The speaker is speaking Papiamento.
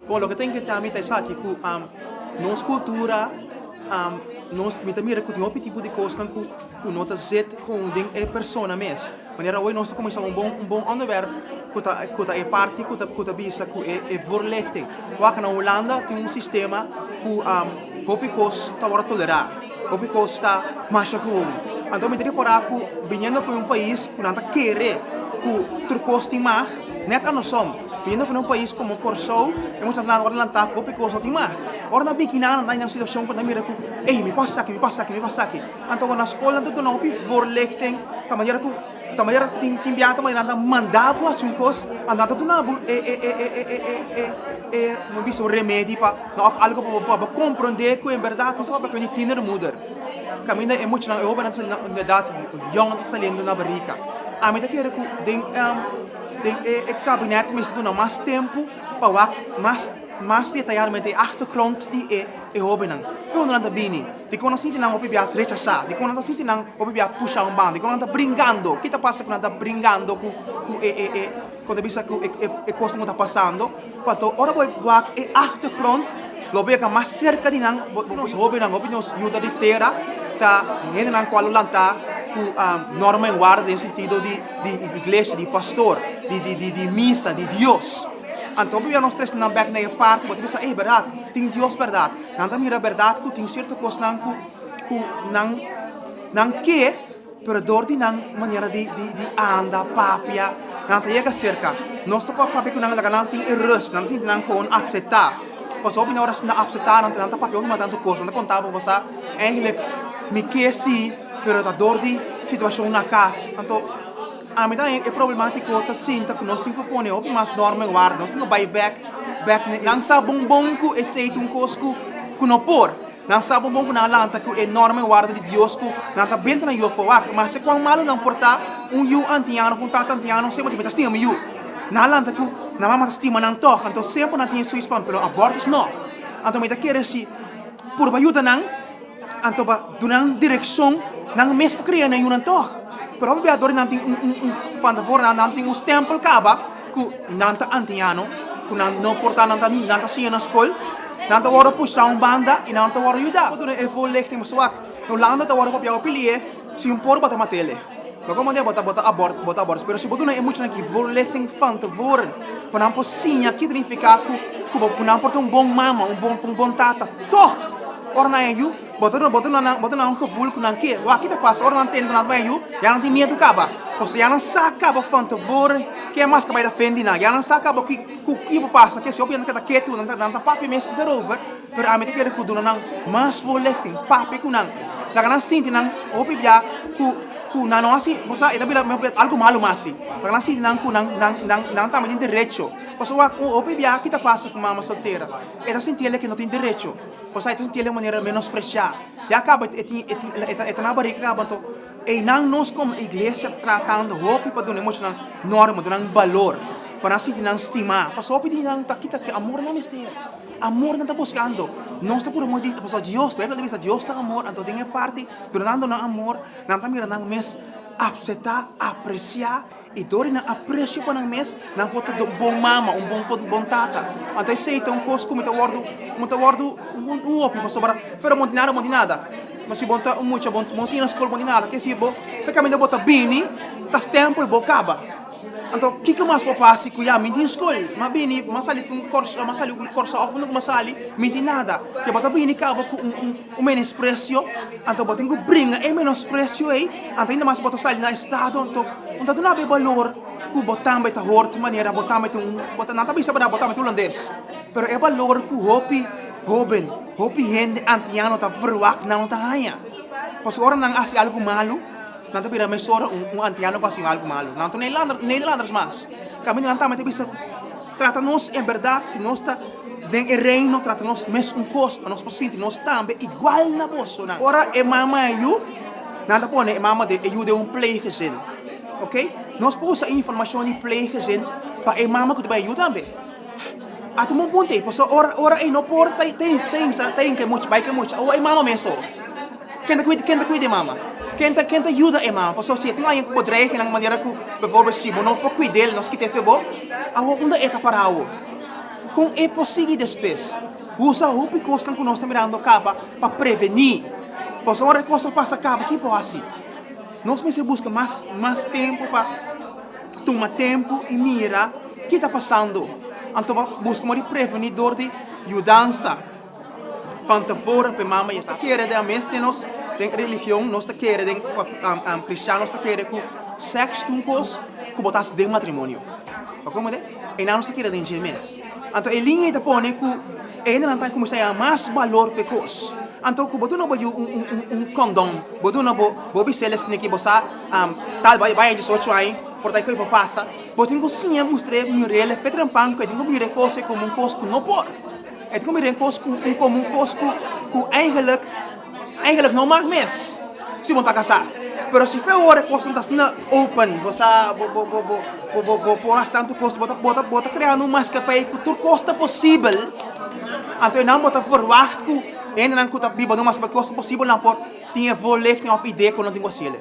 Bon, loke ta inketá mi ta esaki, ku nos kultura, nos, mi ta mira ku tin hopi tipo di kosnan ku ku no ta zit kon den e persona mes. Manera awe nos ta kuminsá un bon un bon onderwerp ku ta ku ta e parti ku ta ku ta bisa ku e e voorlichting. Wak na Hulanda tin un sistema ku hopi kos ta wòrdu tolerá, hopi kos ta masha gewoon. Anto mi ta repará ku biniendo for un pais ku nan ta kere ku tur kos tin mag, nèt andersom. Biniendo for un pais komo Kòrsou e mucha nan ora lantá ku hopi kos no tin mag. Ora nan bini kinan nan ta den un situashon ku nan mira ku ey mi por hasi esaki, mi por hasi esaki, mi por hasi esaki. Anto na skol nan ta duna hopi voorlichting ta manera ku ta manera tin tin biaha ta manera nan ta manda bo hasi un kos anto nan ta duna bo e e e e e e e e mi bisa un remedi pa òf algo pa bo pa bo komprondé ku en bèrdat nos ta papia ku di tienermoeder kaminda e muchanan e hóbennan ta sali na un edat yòn ta saliendo na barika ami ta kere ku den den e e kabinet mester duna mas tempu pa wak mas mas detayadamente e achtergrond di e e hóbennan for unda nan ta bini. Dikon nan sinti nan hopi bia rechasá? Dikon nan ta sinti nan hopi bia pusha un banda? Dikon nan ta bringando? Ki ta pasa ku nan ta bringando ku ku e e e kon ta bisa ku e e e kosnan ku ta pasando? Pato ora bo wak e achtergrond lo bo yega mas serka di nan. Bo nos hobennan, hopi nos yuda di tera ta hendenan ku a lo lantá ku norma en warda den sentido di di iglesia, di pastor, di di di di misa, di Dios. Anto hopi bia nos trese nan bèk na e parti bo ta bisa, ey bèrdat, tin Dios bèrdat. Nan ta mira bèrdat ku tin sierto kosnan ku ku nan nan ke, pero dor di nan manera di di di anda, papia, nan ta yega serka. Nos ta por papia ku nan laga nan tin e rust, nan ta sinti nan kon apseptá. Pasobra hopi ora nan apseptá nan ta papia hopi mas tantu kos, nan ta konta bo bo sa eigenlijk mi ke si, pero ta dor di situashon na kas. Anto ami ta e problemátiko ta sinta ku nos tin ku pone hopi mas norma en warda, nos tin ku bai bèk. Bek na e. Nan sa bon bon ku esei ta un kos ku ku no por. Nan sa bon bon ku nan a lanta ku e norma i warda di Dios ku nan ta benta nan yu afó. Wak, maske kuan malu nan por ta, un yu antiano òf un tata antiano semper ta mi ta stima mi yu. Nan a lanta ku nan mama ta stima nan tòg, anto semper nan tin e zoiets van, pero abortus no. Anto mi ta kere si purba yuda nan, anto pa duna nan direkshon, nan mes por kria nan yunan tòg. Pero hopi bia dor di nan tin un un un van tevoren nan tin un stèmpel kaba. Ku nan ta antiano, ku nan no por ta nan ta nan ta siña na skol, nan ta wòrdu pusha un banda i nan no ta wòrdu yuda. Por duna e voorlichting pasobra wak, na Hulanda ta wòrdu papia hopi lié si un por bo ta mat'el. No komo manera bo ta bo ta abort bo ta abort, pero si bo duna e muchanan ki voorlichting van tevoren pa nan por siña ki ta nifiká ku ku bo ku nan por ta un bon mama, un bon un bon tata, tòg ora nan e yu Bo ta bo ta duna nan bo ta duna nan un gevoel ku nan ke. Wak ki ta pasa ora nan tende ku nan ta bai yu, ya nan tin miedu kaba. Pasobra ya nan sa kaba van tevoren ke mas ta bai ta fendi nan. Ya nan sa kaba ki ku ki bo pasa ke si hopi nan ta keda ketu, nan ta nan ta papia mes derover, pero ami ta kere ku duna nan mas voorlichting, papia ku nan. Laga nan sinti nan hopi bia ku ku nan no hasi, bo sa e ta bira algu malu mas si. Laga nan sinti nan ku nan nan nan nan tambe tin derecho. Pasobra wak hopi bia ki ta pasa ku mama soltera, e ta sinti el ke no tin derecho. Pasobra e ta sinti el di un manera menospresiá. Ya kaba e tin e tin e ta na barika kaba anto einan nos komo iglesia ta tratando hopi pa duna e muchanan norma, duna nan balor, pa nan sinti nan stimá. Pasobra hopi di nan ta kita ke amor nan mester, amor nan ta buskando. Nos ta puru mooi di pasobra Dios, Beibel ta bisa Dios ta amor, anto den e parti dunando nan amor nan ta mira nan mes apseptá, apresiá. I dor di nan apresio pa nan mes, nan por ta un bon mama, un bon bon tata. Anto esei ta un kos ku mi ta wòrdu, mi ta wòrdu un hopi pasobra pero bo no tin nada, bo no tin nada. Ma si bo ta un mucha, bo no siña na skol, bo no tin nada, ke si bo ta kaminda bo ta bini, ta stèmpel bo kaba. Anto kiko mas bo por hasi ku ya mi tin skol, mi a bini, mi a sali ku un kòrsou, mi a sali ku un kòrsou òf unda ku mi a sali, mi tin nada. Ke bo ta bini kaba ku un un un menospresio, anto bo tin ku bringa e menospresio ei, anto ainda mas bo ta sali na estado, anto bo ta duna bo e balor ku bo tambe ta hort manera bo tambe ta un, bo ta, nan ta bisa bo tambe ta hulandes, pero e balor ku hopi hoben, hopi hende antiano ta verwagt nan no ta haña. Pasobra ora nan hasi algu malu, nan ta bira mesora un un antiano ku hasi algu malu. Nan ta nederlander, nederlanders mas. Kaminda nan tambe ta bisa ku trata nos en bèrdat si nos ta den e reino trata nos mes un kos pa nos por sinti nos tambe igual na bosonan. Ora e mama e yu, nan ta pone e mama den e yu den un pleeggezin. Ok, nos por usa e informashon di pleeggezin pa e mama ku ta bai e yu tambe. A tuma un punto ei, pasobra ora ora ei no por ta ta ta hinka e mucha bai ku e mucha, awo e mama mes so. Ken ta kuida ken ta kuida e mama? Ken ta ken ta yuda e mama? Pasobra si e tin alguien ku por dreig nan manera ku bijvoorbeeld si bo no por kuid'el nos kit'e fe bo, awo unda e ta para awo? Kon e por sigui despues? Usa hopi kosnan ku nos ta mirando kaba pa prevení. Pasobra ora e kos a pasa kaba, ki por hasi? Nos mester buska mas mas tempu pa tuma tempu i mira ki ta pasando. Anto pa buska modo di prevení dor di yudansa van tevoren pa e mama. Nos ta kere den ames den nos den religion, nos ta kere den kristian, nos ta kere ku sèks ta un kos ku bo ta hasi den matrimonio. Bo komprende? Einan nos ta kere den dje mes. Anto e liña ei ta pone ku e hendenan ta kuminsá haña mas balor pa e kos. Anto ku bo duna bo yu un kondon, bo duna bo bo bis'el esaki ki bo sa tal bai bai 18 aña por ta e kos por pasa, bo tin ku siña mustr'é mir'el fe trempan ku e tin ku mira e kos ei komo un kos ku no por. E tin ku mira e kos ku un komo un kos ku ku eigenlik Eigenlijk no mag mes si bo ta kasá. Pero si fe ora e kosnan ta asina open, bo sa bo bo bo bo bo bo por hasi tantu kos, bo ta bo ta bo ta kreando un maskapei ku tur kos ta posibel, anto einan bo ta verwagt ku hendenan ku ta biba den un maskapei kos ta posibel nan por tin e voorlichting òf idee ku nan tin ku hasiel.